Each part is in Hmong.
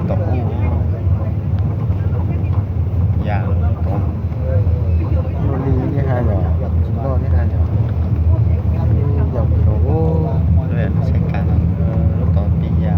Tom ub, ya lub tom, lub li nej hais yog, tsis loj nej hais yog, yog lub, lub tom pib ya.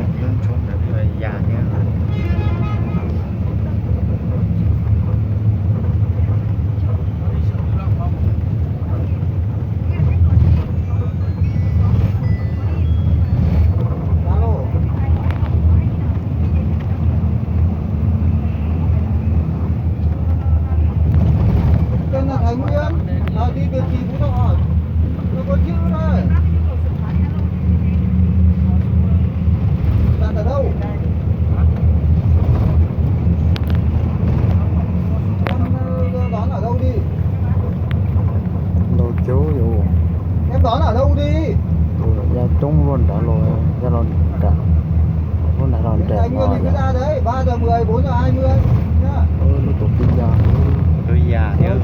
Lub ntsuab ntawd twb ya thiab. Ntau coob yus, ya coob luaj nrad los, ya los nram, lub nrad los nram no yom. Lub tus pib ya, tus ya thiab.